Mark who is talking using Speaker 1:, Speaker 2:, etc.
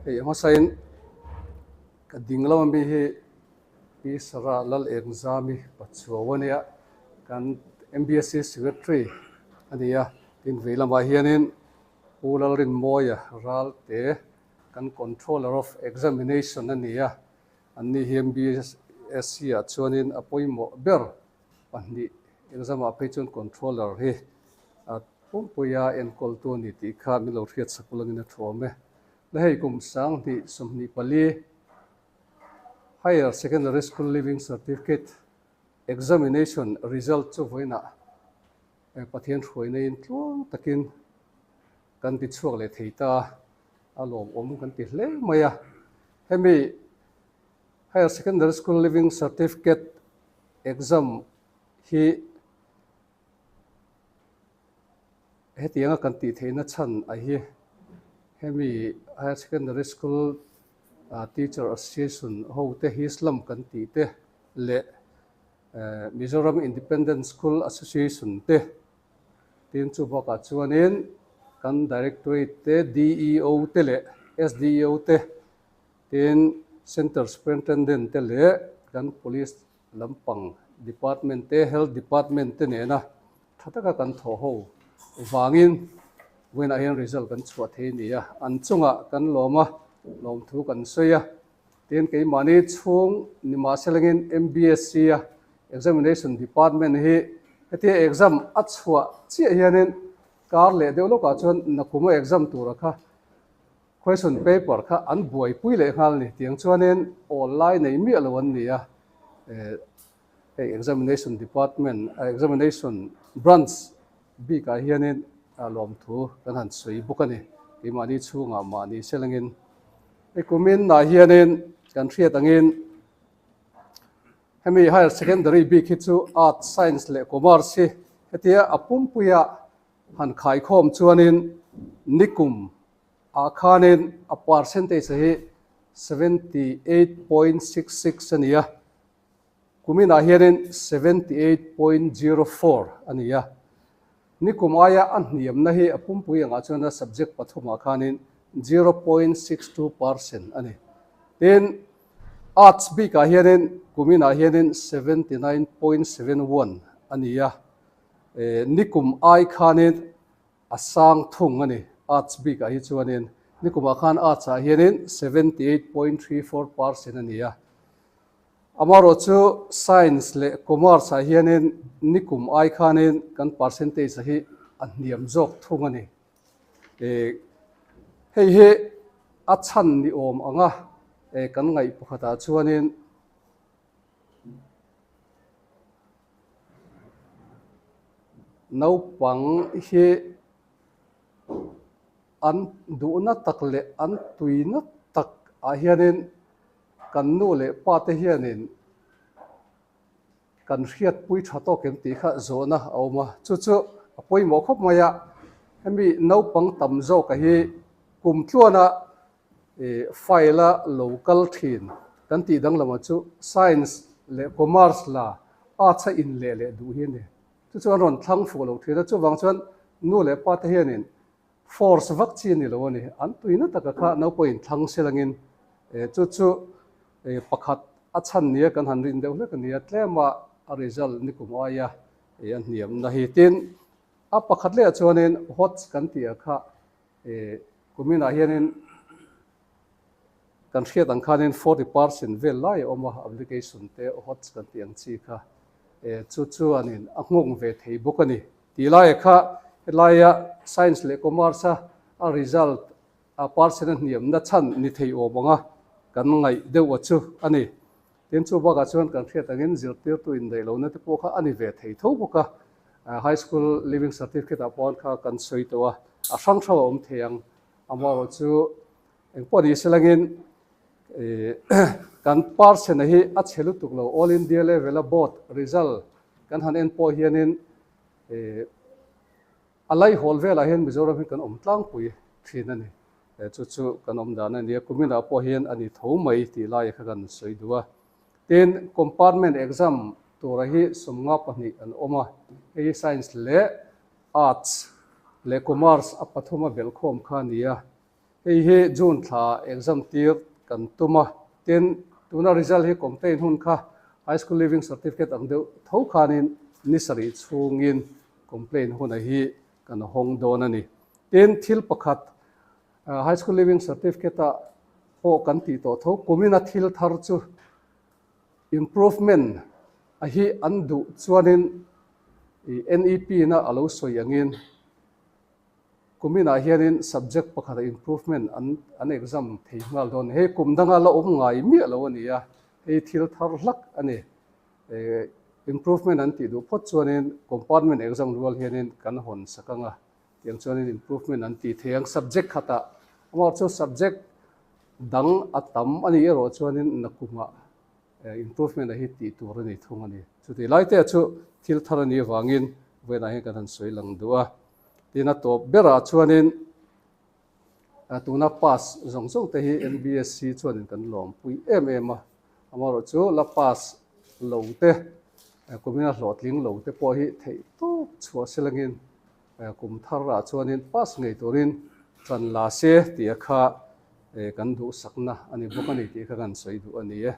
Speaker 1: Hei a hmasain ka ding lam ami hi Pi Sarah Lalengzami Pachuau a nia, kan MBSC Secretary a ni a, tin vei lamah hianin Pu Lalrinmawia Ralte kan Controller of Examination a ni a, anni hi MBSC ah chuanin a pawimawh ber pahnih exam ah phei chuan Controller hi a pumpuia enkawltu a ni tih kha min lo hriat sak ulangin a thu awm e. La hei kum 2024 Higher Secondary School Leaving Certificate Examination result chu vawiinah Pathian hruainaiin tluang takin kan ti chhuak leh thei ta a, a lawmawm kan ti hle mai a. Hemi Higher Secondary School Leaving Certificate Exam hi hetianga kan tih theihna chhan a hi hemi Higher Secondary School Teacher Association ho te Hislam kan tih te leh Mizoram Independent School Association te tin chu bakah chuanin kan Directorate te DEO te leh SDEO te tin Centre Superintendent te leh kan Police lampang Department te Health Department te nena tha taka kan thawh ho vangin vawiinah hian result kan chhuah thei a ni a, an chungah kan lawm a, lawmthu kan sawi a, tin keimahni chhung ni mahselangin MBSC a Examination Department hi hetia exam a chhuah chiah hianin kar leh deuh lawkah chuan nakum a exam tura kha Question paper kha an buaipui leh nghal a ni tiang chuanin awl lai nei miah lo an ni a, hei examination department examination branch bikah hianin lawmthu kan han sawi bawk a ni keimahni chhungah mahni selangin hei kumin ah hianin kan hriat angin hemi higher secondary bik hi chu arts science leh commerce hi hetia a pumpuia Han khaikhawm chuanin nikum ah khanin a percentage hi 78.66 a ni a, kuminah hianin 78.04 a ni a. Nikum aia a hniamna hi a pumpui angah chuan a subject pathumah khanin 0.62 percent a ni. Tin, Arts bikah hianin kuminah hianin 79.71 a ni a. Nikum ai khanin a sang thung a ni. Arts bikah hi chuanin nikumah khan Arts ah hianin 78.34% a ni a. Amaherawh chu Science leh Commerce ah hianin nikum ai khanin kan percentage hi a hniam zawk thung a ni. Hei hi a chhan ni awm anga kan ngaih pakhatah chuanin Naupang hi an duhna tak leh an tuina tak ah hianin kan nu leh pa te hianin kan hriatpui tha tawk em tih kha zawhna a awm a, chu chu a pawimawh khawp mai a, hemi naupang tam zawka hi kum tluana Ih file a lo kal thin kan tih danglamah chu science leh commerce la arts a in leh leh duh hi a ni. Chu chuan rawn thlang fuh lo thin a, chuvang chuan nu leh pa te hianin force vak chi a ni lo a ni. An tuina taka kha naupawhin thlang se langin chu chu pakhat a chhan nia kan han rin deuh hlek a ni a, tlema a result nikum aia a hniamna hi. Tin, a pakhat lehah chuanin HOTS kan tih ah kha Kuminah hianin kan hriat ang khanin 40% vel lai a awm a, application te HOTS kan tih ang chi kha chu chuanin a nghawng ve thei bawk a ni. Tih laia kha helaia Science leh Commerce a a result a percent a hniamna chhan ni thei awm anga kan ngaih deuh a chu a ni. Tin chu bakah chuan kan hriat angin zirtirtu indaih lohna te pawh kha a ni ve thei tho bawk a, High School Leaving Certificate ah pawn kha kan sawi tawh a, a hrang hrang a awm thei ang. Amaherawh chu engpawh ni selangin kan percent a hi a chhe lutuk lo, All India level a board result kan han en pawh hianin A laihawl velah hian Mizoram hi kan awm tlangpui thin a ni. Chu chu kan awm dan a ni a, kuminah pawh hian a ni tho mai tih lai kha kan sawi duh a. Tin, compartment exam tura hi 52 an awm a, hei hi Science leh Arts leh Commerce a pathum a belhkhawm kha a ni a. Hei hi June thla exam tir kan tum a, tin tuna result hi complain hun kha High School Leaving Certificate ang deuh tho khanin ni sarih chhungin complain huna hi kan hawng dawn a ni. Tin thil pakhat High School Leaving Certificate ah pawh kan tih tawh tho kumina thil thar chu Improvement a hi an duh chuanin NEP na a lo sawi angin kuminah hianin subject pakhata improvement an an exam thei nghal dawn. Hei kum danga la awm ngai miah lo a ni a, hei thil thar hlak a ni. Improvement an tih duh phawt chuanin compartment exam rual hianin kan hawn sak ang a, tiang chuanin improvement an tih thei ang subject khatah. Amaherawhchu subject dang a tam a nih erawh chuanin nakumah improvement a hi tih tur a ni thung a ni. Chutih lai te chu thil thar a nih avangin vawiinah hian kan han sawi lang duh a. Tin a tawp berah chuanin tuna pass zawng zawng te hi NBSC chuanin kan lawmpui em em a. Amaherawhchu la pass lo te, kumina hlawhtling lo te pawh hi theih tawp chhuah selangin kum tharah chuanin pass ngei turin tan la se tih a kha kan duhsakna a ni bawk a ni tih kha kan sawi duh a ni e.